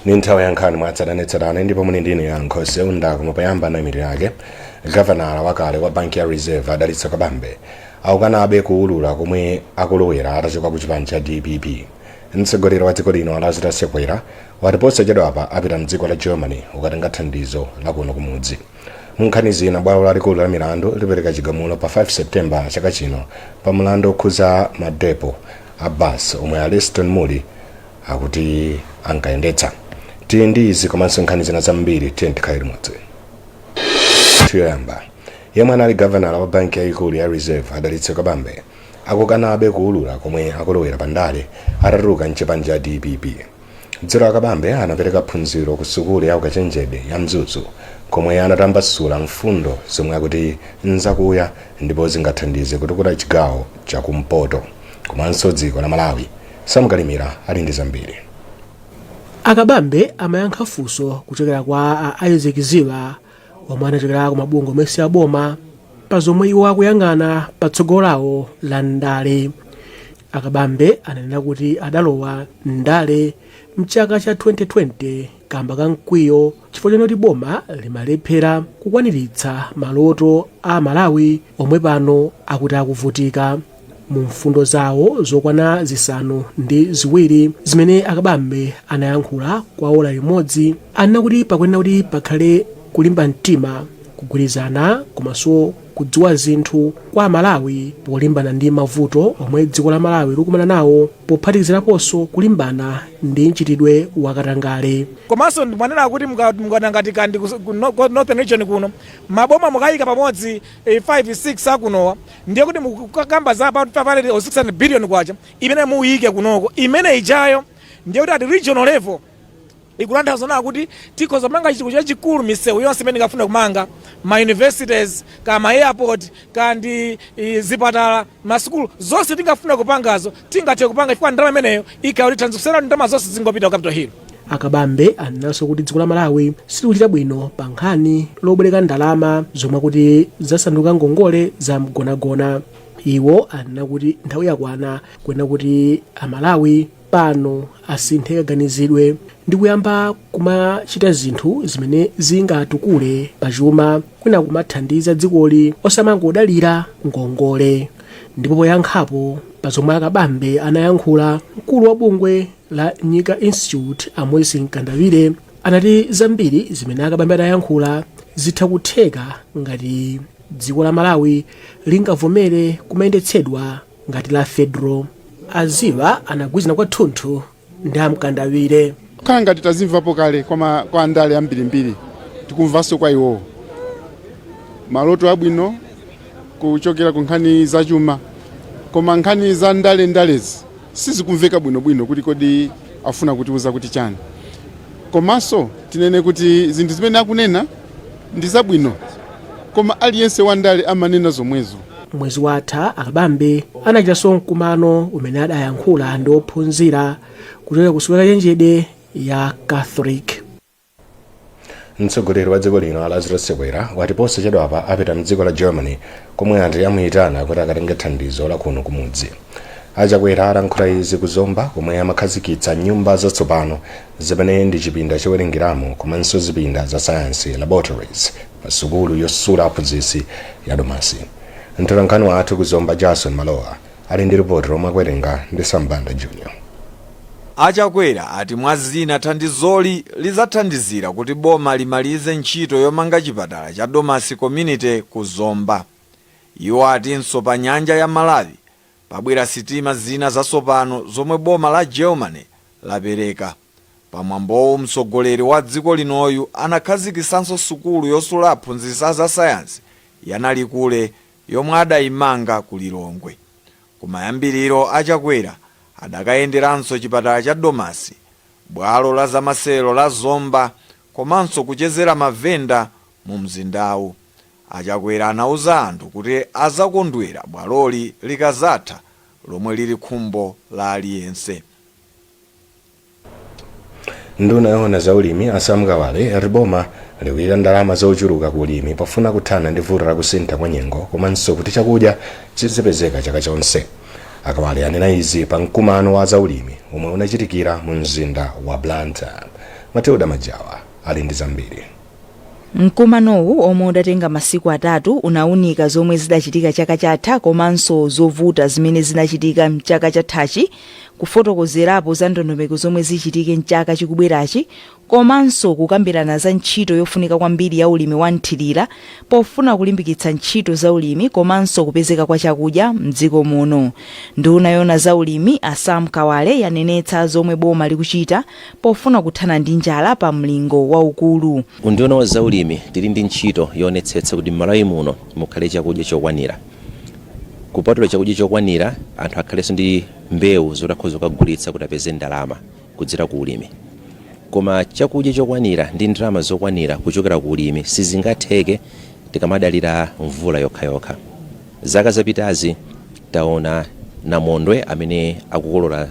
Ni nthawi ya nkhani mwatsatanetsatane, ndipo muli ndine Yankho Seunda. Koma poyamba, nayi yake. Gavanala wakale wa banki ya Reserve, Adalitso Kabambe, akukanabe kuwulula komwe akulowera atachoka ku chipani cha DPP. Mtsogoleri wa dziko lino, Lazarus Chakwera, wati posachedwapa apita mdziko la Germany kukatenga thandizo la kuno kumudzi. Munkhani zina, bwalo lalikulu la milandu lipereka chigamulo pa 5 Septemba chaka chino pa mlandu okhuza madepo a bus omwe a Leston Mulli akuti ankayendetsa. Tili ndi izi komanso nkhani zina zambiri, tiye tikhale limodzi. Yoyamba, yemwe anali gavanala wa banki yayikulu ya Reserve, Adalitso Kabambe, akukanabe kuwulula komwe akulowera pandale atatuluka mchipani cha DPP. Dzulo Akabambe anapereka phunziro ku sukulu ya ukachenjede ya Mzuzu, komwe anatambasula mfundo zomwe akuti nzakuya ndipo zingathandize kutukula chigawo chakumpoto komanso dziko la Malawi. Samkalimira ali ndi zambiri. Akabambe amayankha funso kuchokera kwa a Isaac Ziba, omwe anachokera ku mabungwe omwe si aboma, pa zomwe iwo akuyang'ana patsogolo lawo la ndale. Akabambe ananena kuti adalowa ndale mchaka cha 2020 kamba ka mkwiyo chifukwa choti boma limalephera kukwaniritsa maloto a Malawi omwe pano akuti akuvutika. Mu mfundo zawo zokwana 7 zimene Akabambe anayankhula kwa ola limodzi, anena kuti pakuyenera kuti pakhale kulimba mtima, kugwirizana komanso kudziwa zinthu kwa Malawi polimbana ndi mavuto omwe dziko la Malawi likumana nawo, pophatikiziraponso kulimbana ndi mchitidwe wakatangale. Komanso mwanena kuti mukana ngati kandi ku Northern Region kuno, maboma mukayika pamodzi 5 6 akunowa, ndiye kuti mukakamba za about 500 or 600 billion kwacha imene muyike kunoko. Imene ijayo ndiye kuti at regional level ikutanthauza kuti tikhoza kumanga chitukuko chachikulu, misewu yonse imene ingafuna kumanga, ma universities ka ma airport kandi zipatala, masukulu, zonse tingafuna kupangazo tingathe kupanga, chifukwa ndalama imeneyo ikhala kuti thandizo ndalama zonse zingopita ku Capital Hill. Akabambe anenanso kuti dziko la Malawi silikuchita bwino pa nkhani lobwereka ndalama zomwe kuti zasanduka ngongole za mgonagona. Iwo anena kuti nthawi yakwana kuyenera kuti Amalawi pano asinthe kaganizidwe ndi kuyamba kumachita zinthu zimene zingatukule pachuma, kwina kumathandiza dzikoli, osamangodalira ngongole. Ndipo poyankhapo pa zomwe Akabambe anayankhula, mkulu wa bungwe la Nyika Institute, a Moses Mkandawire, anati zambiri zimene Akabambe anayankhula zitha kutheka ngati dziko la Malawi lingavomere kumayendetsedwa ngati la federal. Aziwa anagwirizana kwathunthu ndi Amkandawire. Kukhala ngati tazimvapo kale kwa andale ambirimbiri, tikumvanso kwa iwowo maloto abwino kuchokera ku nkhani zachuma, koma nkhani za ndale ndalezi sizikumveka bwinobwino kuti kodi afuna kutiuza kuti chani. Komanso tinene kuti zinthu zimene akunena ndi zabwino, koma aliyense wa ndale amanena zomwezo. Mwezi watha Akabambe anachitanso mkumano umene adayankhula ndi ophunzira kuchokera ku sukulu yakachenjede ya Catholic. Mtsogoleri wa dziko lino, Lazarus Chakwera, wati posachedwapa apita mdziko la Germany, komwe anthu amuyitana kuti akatenge thandizo la kuno kumudzi. Achakwera alankhula izi kuzomba, komwe amakhazikitsa nyumba zatsopano zimene ndi chipinda chowerengeramo komanso zipinda za sayansi, laboratories, pa sukulu yosula aphunzitsi ya Domasi. Mtolankhani wathu kuzomba, Jason Malowa, ali ndi ripoti lomwe akuwerenga ndi Sambanda Junior. Achakwera ati mwa zina thandizoli lidzathandizira kuti boma limalize ntchito yomanga chipatala cha Domasi Community ku Zomba. Iwo atinso pa nyanja ya Malawi pabwera sitima zina zatsopano zomwe boma la Germany lapereka. Pamwambowu mtsogoleri wa dziko linoyu anakhazikitsanso sukulu yosula aphunzitsi za sayansi ya Nalikule yomwe adayimanga ku Lilongwe. Kumayambiriro Achakwera adakayenderanso chipatala cha Domasi, bwalo la zamasewero la Zomba komanso kuchezera mavenda mu mzindawu. Achakwera anauza anthu kuti azakondwera bwaloli likazatha, lomwe lili khumbo la aliyense. Nduna yoona za ulimi, a Sam Kawale, ati boma likuyika ndalama zochuluka ku ulimi pofuna kuthana ndi vuto la kusintha kwa nyengo komanso kuti chakudya chizipezeka chaka chonse. Akawale anena izi pa mkumano wa zaulimi omwe unachitikira mu mzinda wa Blantyre. Matilda Majawa ali ndi zambiri. Mkumanowu, omwe udatenga masiku 3, unawunika zomwe zidachitika chaka chatha komanso zovuta zimene zinachitika mchaka chathachi, kufotokozerapo za ndondomeko zomwe zichitike mchaka chikubwerachi, komanso kukambirana za ntchito yofunika kwambiri ya ulimi wa mthirira pofuna kulimbikitsa ntchito za ulimi komanso kupezeka kwa chakudya mdziko muno. Nduna yona za ulimi, a Sam Kawale, yanenetsa zomwe boma likuchita pofuna kuthana ndi njala pa mlingo waukulu. Unduna wa zaulimi tili ndi ntchito yoonetsetsa kuti m'Malawi muno mukhale chakudya chokwanira. Kupatula chakudya chokwanira, anthu akhalenso ndi mbewu zoti akhoza kukagulitsa kuti apeze ndalama kudzera ku ulimi. Koma chakudya chokwanira ndi ndalama zokwanira kuchokera ku ulimi sizingatheke tikamadalira mvula yokhayokha. Zaka zapitazi taona namondwe amene akukolola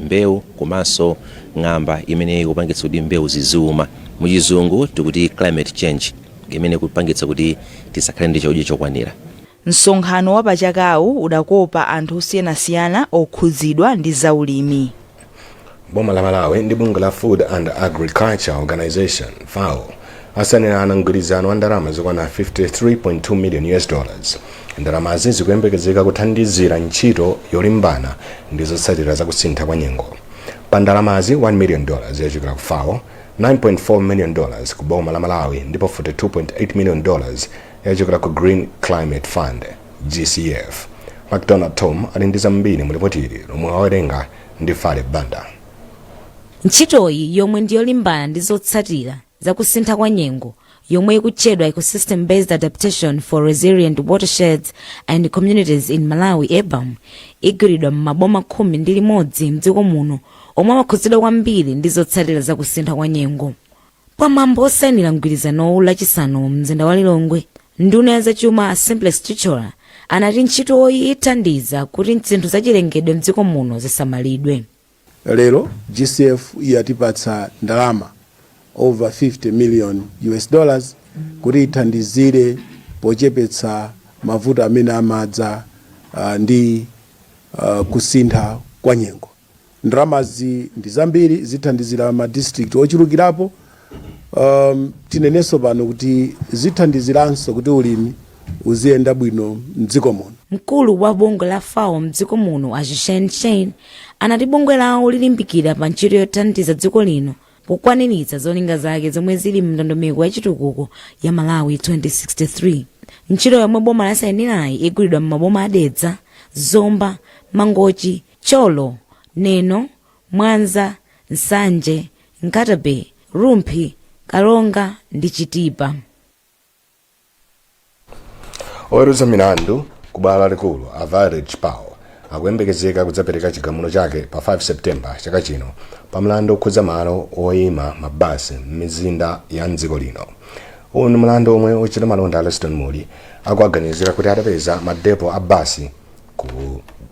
mbewu komanso ng'amba imene ikupangitsa kuti mbewu ziziuma. Muchizungu tikuti climate change, imene ikupangitsa kuti tisakhale ndi chakudya chokwanira. Msonkhano wa pachakawu udakopa anthu osiyanasiyana okhudzidwa ndi zaulimi. Boma la Malawi ndi bungwe la Food and Agriculture Organization, FAO, asayinirana mgwirizano wa ndalama zokwana 53.2 million US dollars. Ndalamazi zikuyembekezeka kuthandizira ntchito yolimbana ndi zotsatira zakusintha kwa nyengo. Pa ndalamazi, $1 million yachokera ku FAO, $9.4 million ku boma la Malawi, ndipo $42.8 million yachokera ku Green Climate Fund, GCF. MacDonald Tom ali ndi zambiri mu ripoti ili lomwe wawerenga ndi Fale Banda. Ntchitoyi, yomwe ndiyolimbana ndi zotsatira zakusintha kwa nyengo, yomwe ikutchedwa Ecosystem Based Adaptation for Resilient Watersheds and Communities in Malawi, EBAM, igwiridwa m'maboma 11 mdziko muno omwe amakhudzidwa kwambiri ndi zotsatira zakusintha kwa nyengo. Pamwambo osayinira mgwirizanowu Lachisanu mzinda wa Lilongwe, nduna ya zachuma Simplex Chithyola anati ntchitoyi ithandiza kuti zinthu zachilengedwe mdziko muno zisamalidwe. Lero GCF yatipatsa ndalama over 50 million US dollars kuti ithandizire pochepetsa mavuto amene amadza ndi kusintha kwa nyengo. Ndalamazi ndi zambiri, zithandizira ma district ochulukirapo. Tinenenso pano kuti zithandiziranso kuti ulimi uziyenda bwino mdziko muno. Mkulu wa bungwe la FAO mdziko muno, a Zhishen Shen, anati bungwe lawo lilimbikira pa ntchito yothandiza dziko lino pokwaniritsa zolinga zake zomwe zili mndondomeko ya chitukuko ya Malawi 2063. Ntchito yomwe boma lasayinirayi igwiridwa m'maboma a Dedza, Zomba, Mangochi, Thyolo, Neno, Mwanza, Nsanje, Nkhata Bay, Rumphi, Karonga ndi Chitipa. Oweruza milandu ku bwalo lalikulu a Violet Chipao akuyembekezeka kudzapereka chigamulo chake pa 5 September chaka chino pa mlandu okhudza malo oyima mabasi m'mizinda ya mdziko lino. Uwu ndi mlandu omwe ochita malonda a Leston Mulli akuaganizira kuti adapeza madepo a basi ku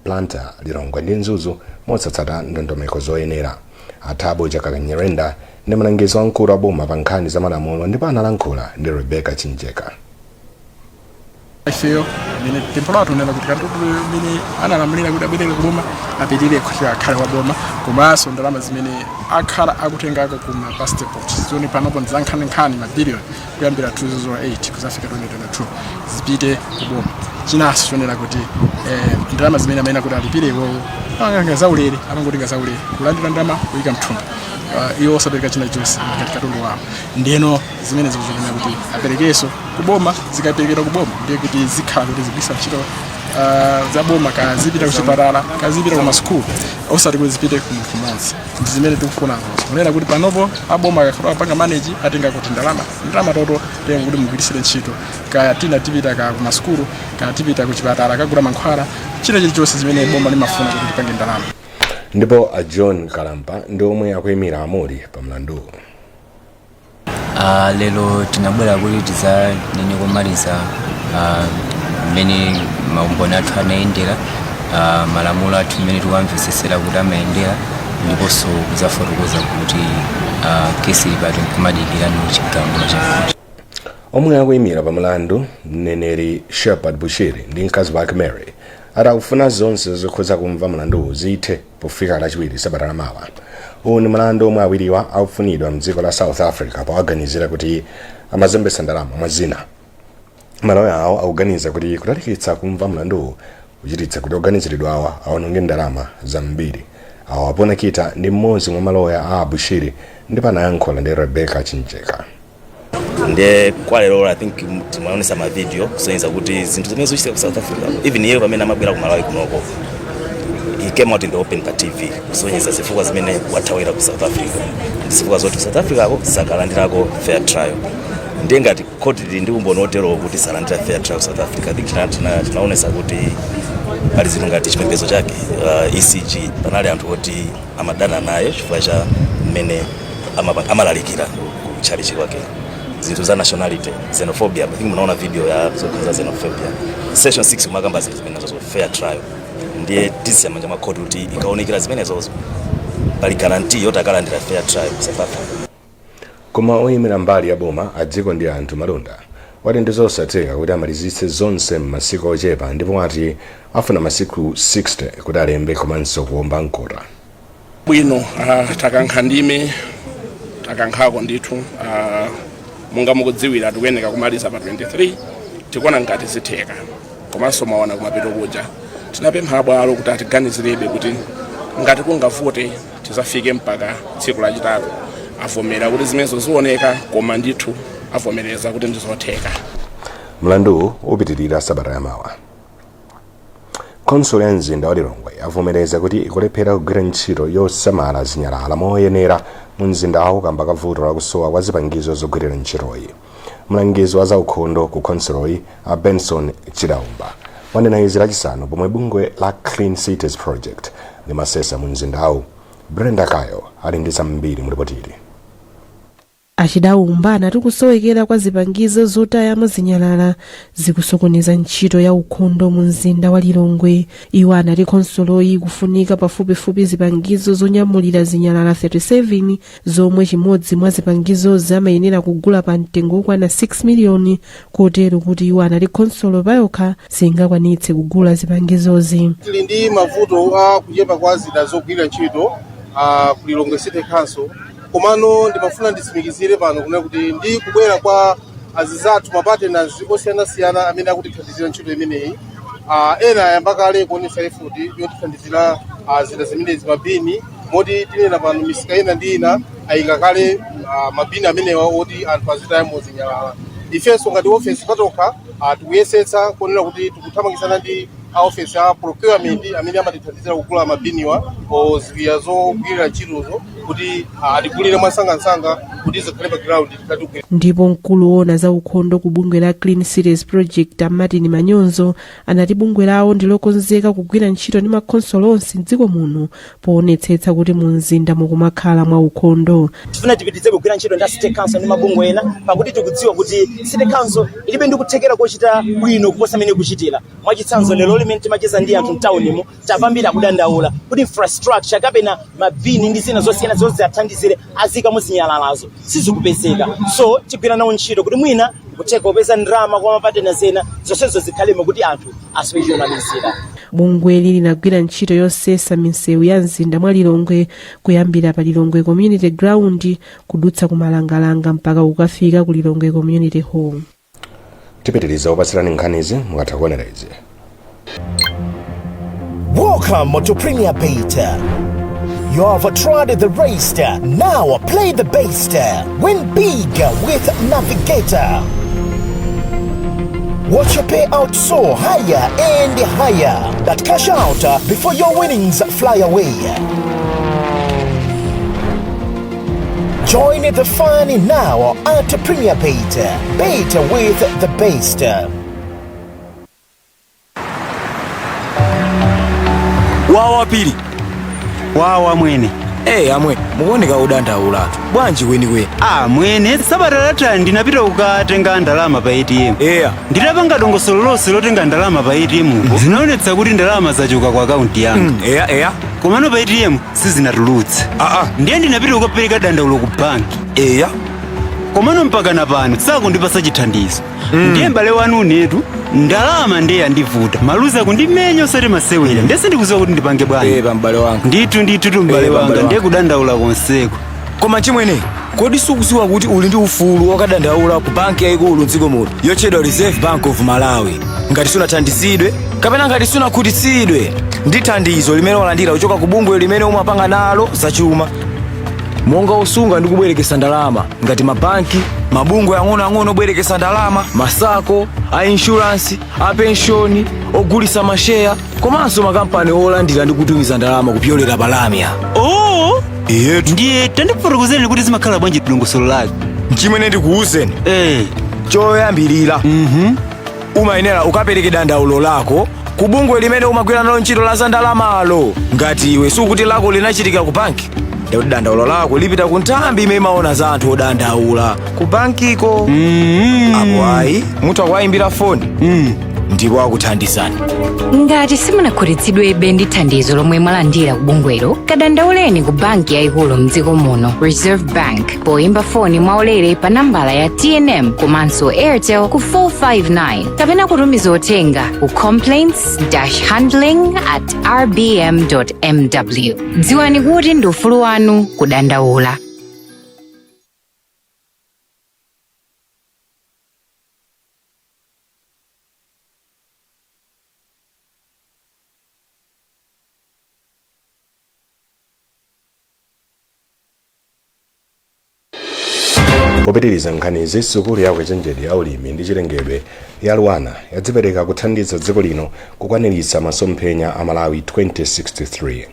Blantyre, Lilongwe ndi Mzuzu mosatsata ndondomeko zoyenera. A Thabo Chakaka Nyirenda ndi mlangizi wamkulu wa boma pa nkhani za malamulo ndipo analankhula ndi Rebecca Chinjeka. Ifeyo mene pempho lathu nena kuti katundu mene analamulira kuti abwerere kuboma apitirire kuti akhale wa boma, komanso ndalama zimene akhala akutengako ku ma bus depot, zoni panopo ndi zankhaninkhani, mabiliyoni, kuyambira 2008 kuzafika 2022, zipite kuboma. Chinanso chonena kuti ndalama zimene amayenera kuti alipire iwowo anga zaulere, amangotenga zaulere, kulandira ndalama kuyika mthumba, iwo osapereka china chonse ngati katundu wawo. Ndiyeno zimene zikuchonena kuti aperekenso kuboma. Zikaperekedwa kuboma, ndiye kuti zikhala kuti zigwisa ntchito za boma, kazipita kuchipatala, kazipita ku masukulu, osati kuti zipite ku munthu mmodzi. Ndi zimene tikufuna kunena kuti panopo aboma akakhala apanga manage, atenga kuti ndalama toto tenga kuti mugwirisire ntchito, kaya tina tipita ka ku masukulu, kaya tipita kuchipatala kagula mankhwala, china chilichonse chimene boma limafuna kuti tipange ndalama. Ndipo a John Kalampa ndi omwe akuyimira a Mulli pa mlanduwu. Lero tinabwera kuti tidzanene komaliza mmene maumboni athu anayendera, malamulo athu mmene tikuwamvetsetsera kuti amayendera, ndiponso kudzafotokoza kuti kesi ili pati nkumadikira chigamulo cha khoti. Omwe akuyimira pa mlandu, mneneri Shepherd Bushiri ndi mkazi wake Mary, ati akufuna zonse zokhudza kumva mlanduwu zithe pofika Lachiwiri sabata lamawa. Uwu ndi mlandu omwe awiriwa akufunidwa mdziko la South Africa powaganizira kuti amazembetsa ndalama, mwa zina. Maloya awo akuganiza kuti kutalikitsa kumva mlanduwu kuchititsa kuti oganiziridwa awa awononge ndalama zambiri. A Wapona Kita ndi mmodzi mwa maloya a Bushiri ndipo anayankhula ndi Rebecca Chinjeka. Ndiye kwa lero, I think timaonesa mavideo kusonyeza kuti zinthu zimene zikuchitika ku South Africa, even iye pamene amabwera ku Malawi kunoko, he came out in the open pa TV kusonyeza zifukwa zimene wathawira ku South Africa, ndi zifukwa zoti ku South Africa ako sakalandirako fair trial. Ndiye ngati court ili ndi umboni oterowo kuti salandira fair trial South Africa, I think tinaonesa kuti pali zinthu ngati chipembedzo chake, ECG, panali anthu oti amadana naye chifukwa cha mmene amalalikira ku tchalitchi kwake, zinthu za nationality, xenophobia. I think munaona video ya zokhuza xenophobia. Section 6 kumakamba zinthu zimenezo, fair trial. Ndiye tisiya manja mwa khoti kuti ikaonekera zimenezozo, pali guarantee yoti akalandira fair trial ku South Africa. Koma oyimira mbali ya boma, a Dziko ndi Anthu Malunda, wati ndi zosatheka kuti amalizitse zonse m'masiku ochepa ndipo wati afuna masiku 60 kuti alembe komanso kuomba mkota. Bwino, takankha ndime, takankhako ndithu. Monga mukudziwira, tikuyeneka kumaliza pa 23. Tikuona ngati zitheka. Komanso mwaona kumapeto kuja tinapempha abwalo kuti atiganizirebe kuti ngati kungavute tizafike mpaka tsiku lachitatu. Avomera kuti zimenezo zioneka, koma ndithu avomereza kuti ndizotheka. Mlanduwu upitirira sabata yamawa. Khonsolo ya mzinda wa Lilongwe avomereza kuti ikulephera kugwira ntchito yosamala zinyalala moyenera mu mzindawu kamba ka vuto lakusowa kwa zipangizo zogwirira ntchitoyi. Mlangizi wa zaukhondo ku khonsoloyi, a Benson Chidaumba, wanena izi Lachisanu pomwe bungwe la Clean Cities Project limasesa mu mzindawu. Brenda Kayo ali ndi zambiri mu ripotili. A Chidaumba anati kusowekera kwa zipangizo zotayamo zinyalala zikusokoneza ntchito ya ukhondo mu mzinda wa Lilongwe. Iwo anati khonsoloyi ikufunika pafupifupi zipangizo zonyamulira zinyalala 37, zomwe chimodzi mwa zipangizozi amayenera kugula pa mtengo wokwana 6 miliyoni, kotero kuti iwo anati khonsolo payokha singakwanitse kugula zipangizozi. Tili ndi mavuto a kuchepa kwa zida zogwirira ntchito ku Lilongwe City Council, komano ndimafuna nditsimikizire pano kunena kuti ndi kubwera kwa azinzathu, mapartners osiyanasiyana amene akutithandizira ntchito imeneyi, ena ayamba kale kuonesa effort yotithandizira zida zimenezi, mabini, moti tinena pano misika ina ndi ina ayika kale mabini amenewa oti anthu azitayamo zinyalala. Ifenso ngati ofesi patokha tikuyesetsa kuonera kuti tikuthamangitsana ndi a ofesi a procurement amene amatithandizira kugula mabiniwa o ziwiya zogwirira ntchitozo kuti atigulire mwansangansanga kuti zikhale pa ground tikati. Ndipo mkulu woona za ukhondo ku bungwe la Clean Cities Project, a Martin Manyonzo, anati bungwe lawo ndi lokonzeka kugwira ntchito ndi makhonsolo onse mdziko muno poonetsetsa kuti mu mzinda mukumakhala mwa ukhondo. Tifuna tipitirize kugwira ntchito ndi a city council ndi mabungwe ena, pakuti tikudziwa kuti city council ilibe ndi kuthekera kochita bwino kuposa mmene ikuchitira. Mwachitsanzo, lero limene timacheza ndi anthu mtaunimo, tapambira kudandaula kuti infrastructure kapena mabini ndi zina zosiyana zoti athandizire azikamo zinyalalazo sizikupezeka. So tigwira nawo ntchito kuti mwina kutheka kupeza ndalama kwa mapartners ena, zonsezo zikhalemo kuti anthu asiwe chonamizira. Bungweli linagwira ntchito yosesa misewu ya mzinda mwa Lilongwe kuyambira pa Lilongwe Community Ground, kudutsa ku Malangalanga, mpaka kukafika ku Lilongwe Community Hall. Tipitiriza kupatsirani nkhanizi mukatha kuonera izi. Welcome to Premier Bet. You have tried the rest. Now play the best. Win big with Navigator. Watch your payout soar higher and higher. But cash out before your winnings fly away. Join the fun now at Premier Bet. Bet with the best. Wawa pili. Wawa mwene. Hey, amwe mukuoneka udandaulatu, bwanji kwenikweni? Ah mwene, sabata latha ndinapita kukatenga ndalama pa ATM. Nditapanga dongosolo lonse lotenga ndalama pa ATM, zinaonetsa kuti ndalama zachoka ku akaunti yanga. Eya eya Komano pa ATM sizinatulutse. Ndiye ndinapita kukapereka dandaulo ku banki. Komano mpaka na pano sakundipasa chithandizo. Ndiye m'bale wanu unetu Ndalama ndiye yandivuta, maluza kundimenya osati masewera, ndiye sindikudziwa kuti ndipange bwanji. Pepa m'bale wanga. Ndithu ndithu tu m'bale Pepa, wanga, m'bale ndiye wanga. Kudandaula konseko. Koma chimwene, kodi sukudziwa kuti uli ndi ufulu wokadandaula ku banki yayikulu mdziko muno yotchedwa Reserve Bank of Malawi ngati sunathandizidwe kapena ngati sunakhutitsidwe ndi thandizo limene walandira kuchoka ku bungwe limene umapanga nalo zachuma, monga osunga ndi kubwerekesa ndalama ngati mabanki, mabungwe ang'onoang'ono obwerekesa ndalama, ma SACCO, a insurance, a penshoni, ogulitsa masheya komanso makampani olandira ndi kutumiza ndalama kupyolera pa lamya? Oh! Iyetu. Ndiye tandifotokozereni kuti zimakhala bwanji, dongosolo lake. Chimwene, ndikuwuzeni. Choyambirira, umayenera ukapereke dandaulo lako ku bungwe limene umagwira nalo ntchito la za ndalamalo. Ngati iwe sukuti lako linachitika ku banki, ndikuti dandaulo lako lipita ku nthambi imene imaona za anthu odandaula ku bankiko. Apo ayi, mutha kuwayimbira foni ndipo akuthandizani. Ngati simunakhutitsidwebe ndi thandizo lomwe mwalandira ku bungwelo, kadandauleni ku banki yayikulu mdziko muno, Reserve Bank, poyimba foni mwaulere pa nambala ya TNM komanso Airtel ku 459 kapena kutumiza uthenga ku complaints handling at rbm mw. Dziwani kuti ndi ufulu wanu kudandaula. Popitiriza nkhanizi, sukulu ya ukachenjede ya ulimi ndi chilengedwe ya LUANAR yadzipereka kuthandiza dziko lino kukwaniritsa masomphenya a Malawi 2063.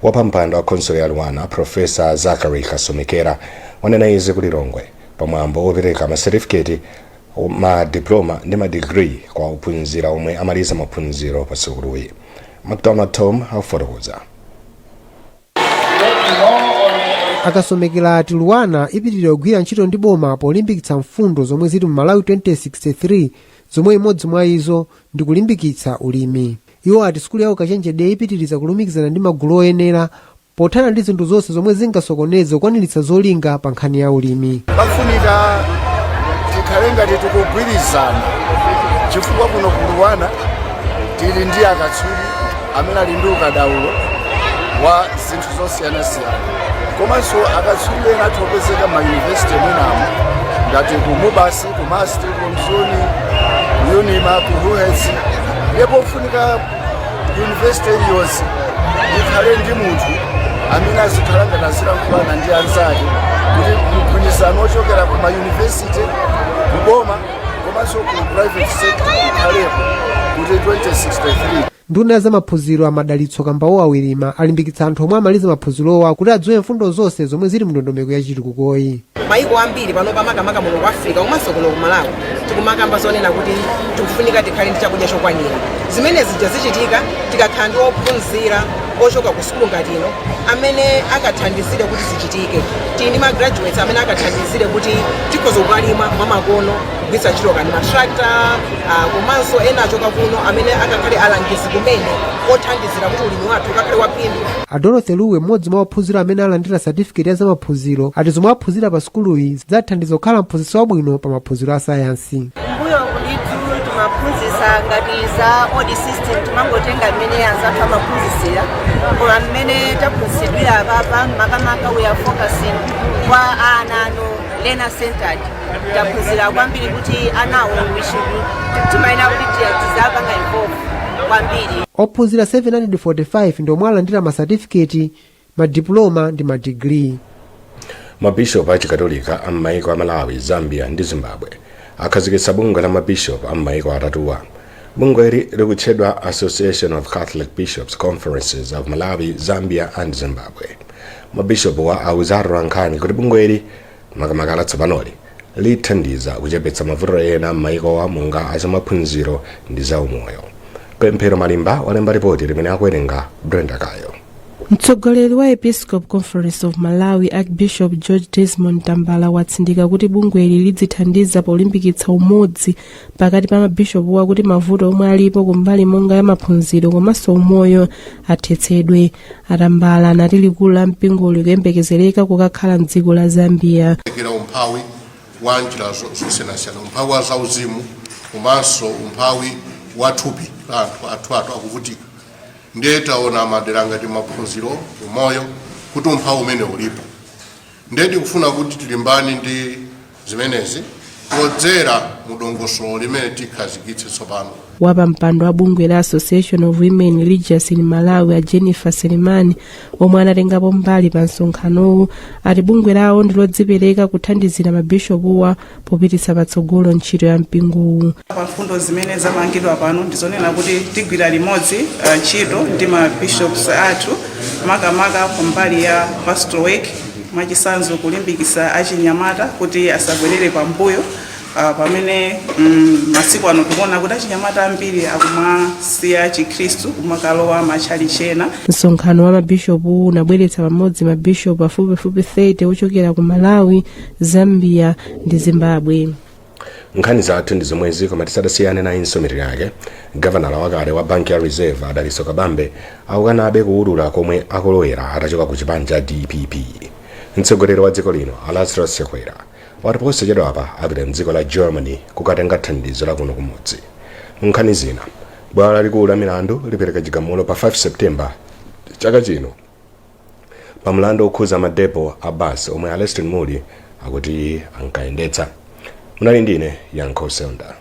Wapampando wa khonsolo ya LUANAR, Profesa Zachary Kasomekera, wanena izi ku Lilongwe pamwambo wopereka masetifiketi, ma diploma ndi madigiri kwa ophunzira omwe amaliza maphunziro pa sukuluyi. MacDonald Tom akufotokoza. Akasomekera ati LUANAR ipitirira kugwira ntchito ndi boma polimbikitsa mfundo zomwe zili mu Malawi 2063, zomwe imodzi mwa izo ndi kulimbikitsa ulimi. Iwo ati sukulu ya ukachenjede ipitiriza kulumikizana ndi magulu oyenera pothana ndi zinthu zonse zomwe zingasokoneze kukwaniritsa zolinga pa nkhani ya ulimi. Pafunika tikhale ngati tikugwirizana, chifukwa kuno ku LUANAR tili ndi akatswiri amene ali ndi ukadaulo wa zinthu zosiyanasiyana, komanso akatswiri ena athu opezeka m'mayunivesiti mwinamo ngati ku MUBAS, ku MUST, ku Mzuni, ku UNIMA, ku HUHETS. Ndipo pofunika yunivesiti iliyonse ikhale ndi munthu amene azikhala ngati azilankhulana ndi anzake kuti mgwirizano ochokera ku mayunivesiti, kuboma komanso ku private sector ikhalepo kuti 2063. Nduna ya zamaphunziro a Madalitso Kambauwa Wirima alimbikitsa anthu omwe amaliza maphunzirowa kuti adziwe mfundo zonse zomwe zili mu ndondomeko ya chitukukoyi. Mayiko ambiri panopa, makamaka muno ku Africa komanso kuno ku Malawi, tikumakamba zonena kuti tikufunika tikhale ndi chakudya chokwanira. Zimene zija zichitika tikakhala ndi ophunzira ochoka ku sukulu ngati ino amene akathandizire kuti zichitike. Tili ndi ma graduates amene akathandizire kuti tikhoza kukalima mwamakono kugwiritsa ntchito kani ma tractor, komanso ena achoka kuno amene akakhale alangizi kumene othandizira kuti ulimi wathu ukakhale waphindu. A Dorothy Luwe, mmodzi mwa ophunzira amene alandira satifiketi ya zamaphunziro, ati zomwe aphunzira pa sukuluyi zidzathandiza kukhala mphunzitsi wabwino pa maphunziro a sayansi. Mbuyo ndithu timaphunzitsa ngati za old system, timangotenga mmene anzathu amaphunzitsira, koma mmene taphunzitsidwira apapa, makamaka we are focusing kwa ana ano, learner centered. Taphunzira kwambiri kuti anawo we should timayenera kuti tizapanga involve kwambiri. Ophunzira 745 ndi omwe alandira masatifiketi, madipuloma ndi madigiri. Mabishopu achikatolika a m'maiko a Malawi, Zambia ndi Zimbabwe akhazikitsa bungwe la mabishopu a m'maiko atatuwa. Bungweli likutchedwa Association of Catholic Bishops Conferences of Malawi, Zambia and Zimbabwe. Mabishopuwa auza atolankhani kuti bungweli, makamaka latsopanoli, lithandiza kuchepetsa mavuto ena m'maikowa monga azamaphunziro ndi zaumoyo. Pemphero Malimba walemba ripoti limene akuwerenga Brenda Kayo. Mtsogoleri wa Episcopal Conference of Malawi, Archbishop George Desmond Tambala, watsindika kuti bungweli lidzithandiza polimbikitsa umodzi pakati pa mabishopuwa kuti mavuto omwe alipo kumbali monga ya maphunziro komanso umoyo athetsedwe. Atambala anati likulu la mpingo likuyembekezereka kukakhala mdziko la Zambia. Kera umphawi wa njira zosiyanasiyana, umphawi wa zauzimu, Komanso umphawi wathupi, anthu athu athu akuvutika. Ndiye taona madera ngati maphunziro, umoyo, kuti umphawi umene ulipo. Ndiye tikufuna kuti tilimbane ndi zimenezi podzera mu dongosolo limene tikhazikitse tsopano. Wapampando wa bungwe la Association of Women Religious in Malawi, a Jennifer Selemani, omwe anatengapo mbali pa msonkhanowu, ati bungwe lawo ndi lodzipereka kuthandizira mabishopuwa popititsa patsogolo ntchito ya mpingowu. Pa mfundo zimene zamangidwa pano, ndizonena kuti tigwira limodzi ntchito ndi ma bishops athu, makamaka kumbali ya pastoral work, mwachitsanzo kulimbikitsa achinyamata kuti asabwerere pambuyo, pamene masiku ano tikuona kuti achinyamata ambiri akumasiya Chikhristu kumakalowa matchalitchi ena. Msonkhano wa mabishopu unabweretsa pamodzi mabishopu pafupifupi 30 ochokera ku Malawi, Zambia ndi Zimbabwe. Nkhani zathu ndi zomwezi, koma tisadasiyane nayinso mitu yake. Gavanala wakale wa banki ya Reserve, a Dalitso Kabambe, akukanabe kuwulula komwe akulowera atachoka ku chipani cha DPP. Mtsogoleri wa dziko lino, a Lazarus Chakwera, wati posachedwapa apita mdziko la Germany kukatenga thandizo la kuno kumudzi. Nkhani zina, bwalo lalikulu la milandu lipereka chigamulo pa 5 September chaka chino pa mlandu okhuza madepo a basi omwe a Leston Mulli akuti ankayendetsa. Munali ndine Yankho Seunda.